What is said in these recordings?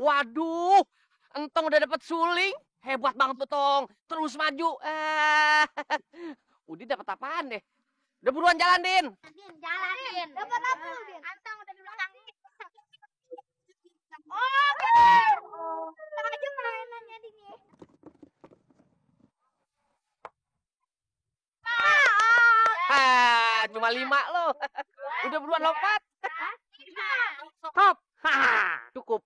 Waduh, entong udah dapet suling. Hebat banget lu, Tong. Terus maju. Udi dapat apaan deh? Udah buruan jalan, Din. Jalan, Din. Dapat apa lu, Din? Antang udah di belakang. Oh, bener. Kita aja mainannya, Din. Cuma 5 lo. Udah buruan lompat. Stop. Cukup.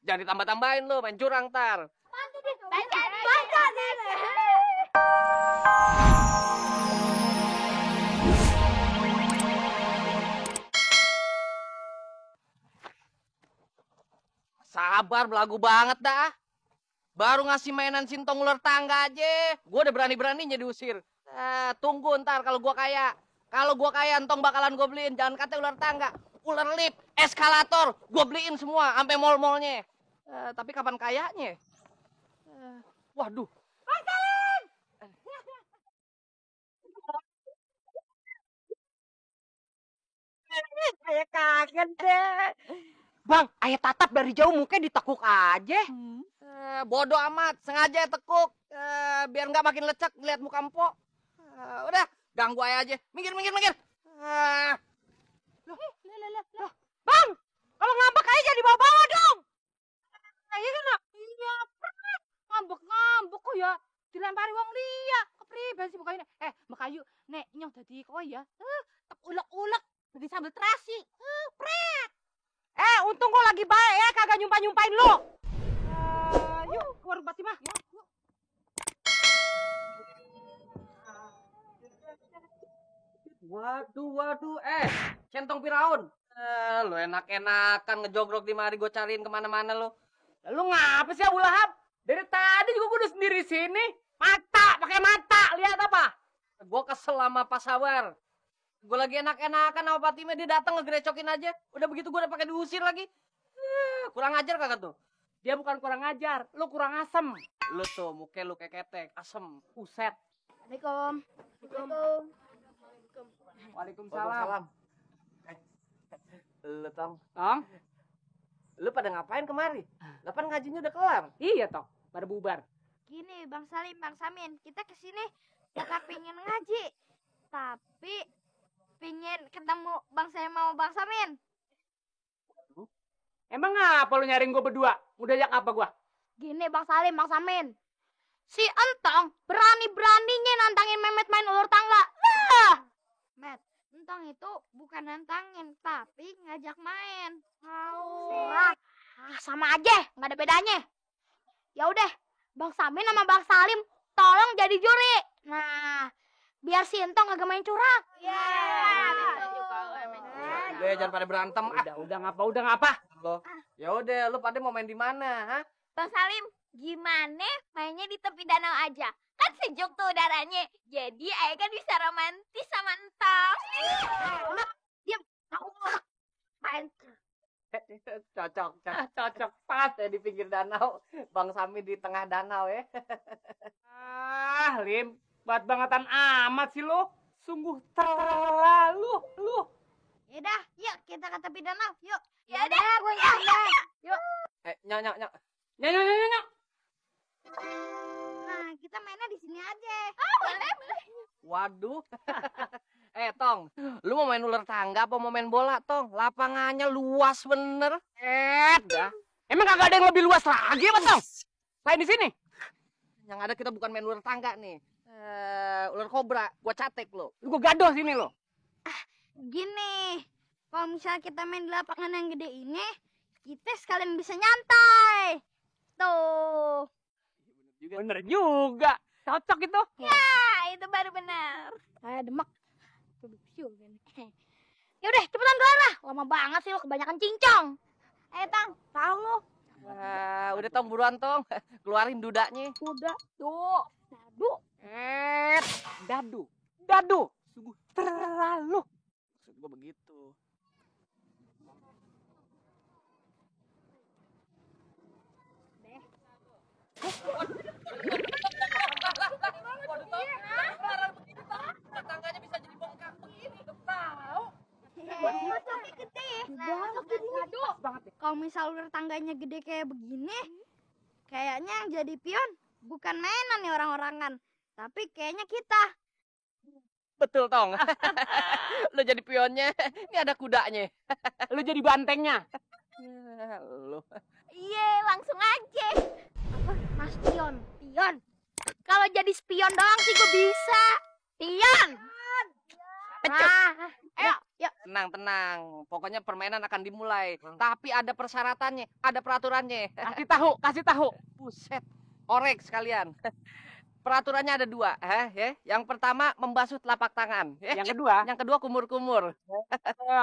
Jangan ditambah-tambahin lo, main curang ntar. Baca, Din. Sabar, belagu banget dah. Baru ngasih mainan sintong ular tangga aja. Gue udah berani-beraninya diusir. Tunggu ntar kalau gue kaya. Kalau gue kaya, entong bakalan gue beliin. Jangan kata ular tangga. Ular lift, eskalator. Gue beliin semua, sampai mall-mallnya. Tapi kapan kayanya? Waduh. Saya kaget deh. Bang, ayah tatap dari jauh mukanya ditekuk aja. Bodoh amat, sengaja tekuk. Biar nggak makin lecek lihat muka empok. Udah, ganggu ayah aja. Minggir. Loh. Bang, kalau ngambek aja jangan dibawa-bawa dong. Iya kan, iya pernah ngambek kok ya. Dilempari wong liya. Kepriben sih mukanya. Makayu, nek nyong dadi kowe ya. Tak ulek-ulek dadi sambel terasi. Pret. Untung gua lagi baik ya, kagak nyumpain lu. Yuk, ke warung Fatimah. Yuk. Waduh, centong Firaun. Lu enak-enakan ngejogrok di mari gue cariin kemana-mana lu. Lu ngapa sih Abu Lahab? Dari tadi juga gue udah sendiri sini. Pakai mata, lihat apa? Gue kesel sama Pak Sawar. Gue lagi enak-enakan sama Fatimah, dia datang ngegerecokin aja. Udah begitu gue udah pakai diusir lagi. Kurang ajar kagak tuh? Dia bukan kurang ajar, lu kurang asem. Lu tuh muka lu kayak ketek, asem. Buset. Assalamualaikum. Waalaikumsalam. Lu Tong, Tong? lu pada ngapain kemari? Lapan ngajinya udah kelar. Iya toh, pada bubar. Gini, Bang Salim, Bang Samin, kita kesini bukan pengen ngaji, tapi pengen ketemu Bang Salim sama Bang Samin. Emang apa lu nyariin gue berdua? Udah jak apa gua? Gini, Bang Salim, Bang Samin, si Entong berani-beraninya nantangin Mehmet main ulur tangga. Met, Entong itu bukan nantangin, tapi ngajak main. Sama aja, nggak ada bedanya. Ya udah, Bang Samin sama Bang Salim tolong jadi juri. Nah, biar si Entong kagak main curang. Udah jangan pada berantem. Udah ngapa? Ya udah, lu pada mau main di mana, ha? Bang Salim, gimana mainnya di tepi danau aja? Kan sejuk tuh udaranya. Jadi ayah kan bisa romantis sama Entong. Diam. Main. Cocok pas ya di pinggir danau. Bang Sami di tengah danau ya. Lim, buat bangetan amat sih lu. Sungguh terlalu lu. Yaudah, yuk kita ke tepi danau. Yuk. Yaudah, gue nyampe. Yuk. Nyok. Nyok. Nah, kita mainnya di sini aja. Boleh. Waduh. Tong, lu mau main ular tangga apa mau main bola, Tong? Lapangannya luas bener. Dah. Emang kagak ada yang lebih luas lagi apa, Tong? Selain di sini. Yang ada kita bukan main ular tangga nih. Ular kobra, gua catek lo. Lu gua gadoh sini lo. Gini, kalau misalnya kita main di lapangan yang gede ini, kita sekalian bisa nyantai. Tuh. Bener juga. Cocok itu. Ya, itu baru benar. Demek. Ya udah, cepetan keluar lah. Lama banget sih lo, kebanyakan cincong. Tang, tahu lo. Udah Tong, buruan Tong. Keluarin dudanya. Udah. Tuh. Dadu. Sungguh terlalu. Maksud gua begitu. Waduh Tong, tangganya bisa jadi bongkar begini. Tahu. gede. Nah, kalau misal ular tangganya gede kayak begini, kayaknya yang jadi pion bukan mainan nih orang-orangan, tapi kayaknya kita. Betul, Tong. Lo jadi pionnya, ini ada kudanya. Lu jadi bantengnya. Ya, lo. Iya, langsung aja. Apa? Mas Pion. Pion. Kalau jadi spion doang sih gue bisa. Pion. Ayo, yuk. Tenang, tenang. Pokoknya permainan akan dimulai. Tapi ada persyaratannya, ada peraturannya. Kasih tahu. Buset. Orek sekalian. Peraturannya ada 2, ya. Yang pertama membasuh telapak tangan. Yang kedua kumur-kumur.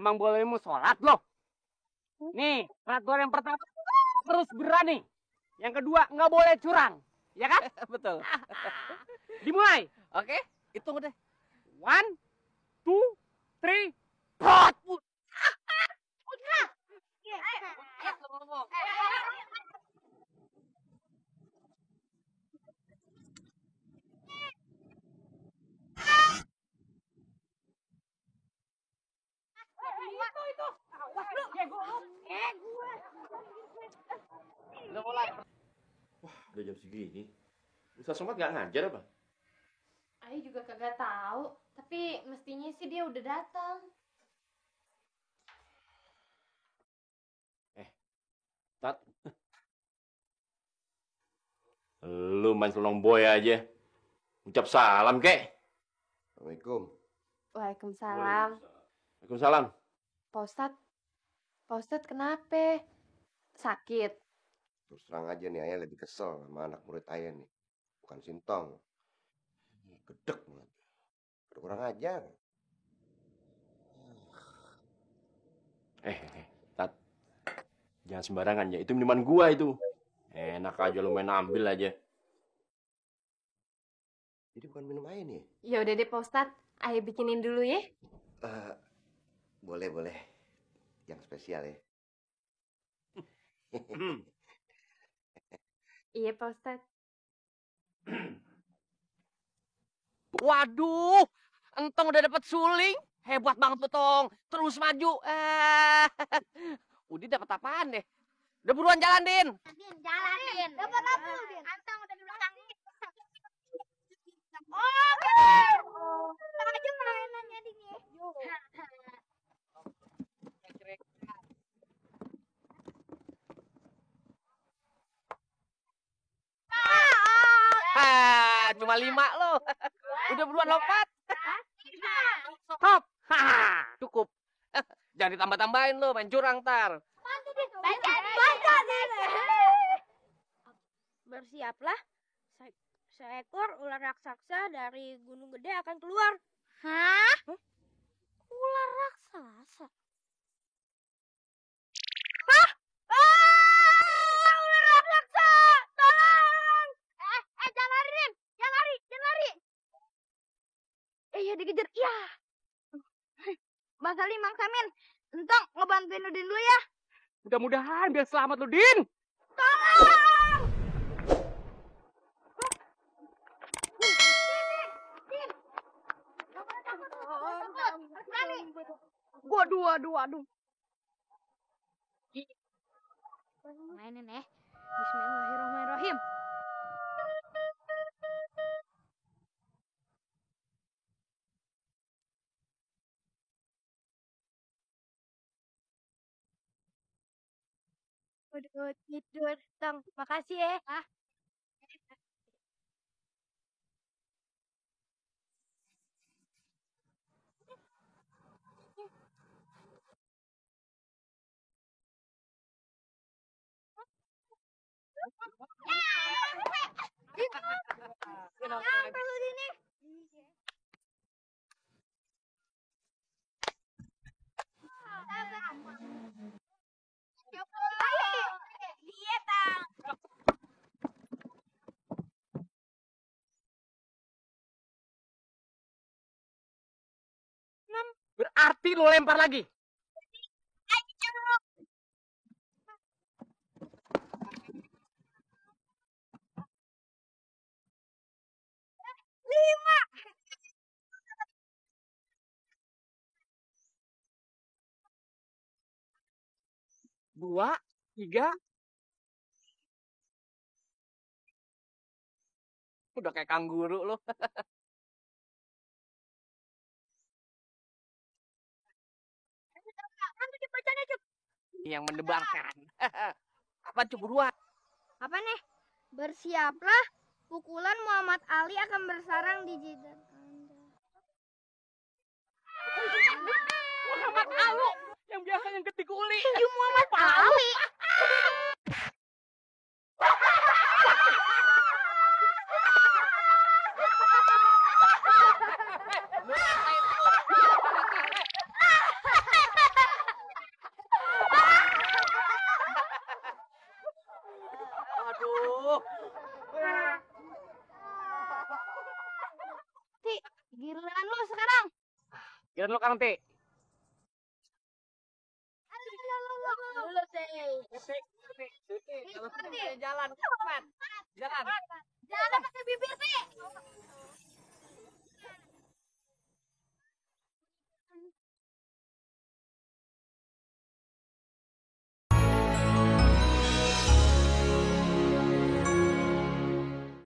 Mang bolehmu sholat loh. Nih, peraturan yang pertama terus berani. Yang kedua nggak boleh curang, ya kan? Betul. Dimulai. Oke, hitung deh. 1, 2, 3. Pot. Udah mulai. Udah jam segini. Ustaz Somad nggak ngajar apa? Ayo juga kagak tahu, tapi mestinya sih dia udah datang. Tat. Lu main selong boy aja. Ucap salam, kek. Assalamualaikum. Waalaikumsalam. Waalaikumsalam. Pak Ustadz kenapa? Sakit? Terus terang aja nih, ayah lebih kesel sama anak murid ayah nih. Bukan Sintong. Gedek banget. Udah kurang ajar. Tat. Jangan sembarangan ya. Itu minuman gua itu. Enak aja lu main ambil aja. Jadi bukan minum ayah nih. Ya udah deh Pak Ustadz, ayo bikinin dulu ya. Boleh. Yang spesial ya. Iya Pak Ustadz. Waduh, entong udah dapet suling. Hebat banget tuh, Tong. Terus maju. Udi dapat apaan deh? Udah buruan jalan, Din. Jalanin. Dapat apa lu, Din? Antang udah di belakang. Kita aja mainannya, Din. Cuma 5 lo. Udah buruan lompat. Stop. Cukup. Jangan ditambah-tambahin lo, main curang tar. Baca, Din. Bersiaplah. Seekor ular raksasa dari gunung gede akan keluar. Hah? Ular raksasa? Hah? Ular raksasa! Tolong! Jangan lari, Rin! Jangan lari! Ya dikejar. Ya. Bang Salim, Bang Samin. Entong ngebantuin Udin dulu ya. Mudah-mudahan biar selamat lu, Din. Tolong! Waduh. Mainin ya. Bismillahirrahmanirrahim. Waduh, tidur. Tong, makasih ya. Nyampe lu sini. Iya, Tang. Berarti lu lempar lagi. 2, 3. Udah kayak kangguru lo. Nanti dibacanya Cuk. Yang mendebarkan. Apa Cuk buruan? Apa nih? Bersiaplah, pukulan Muhammad Ali akan bersarang di jidat Anda. Muhammad Ali yang biasanya ketik uli. Muhammad Ali. Aduh. Giliran lo sekarang. Kira lu Kang Ti. Dulu sih. Kalau jalan cepat. Jalan. Jangan pakai bibir sih.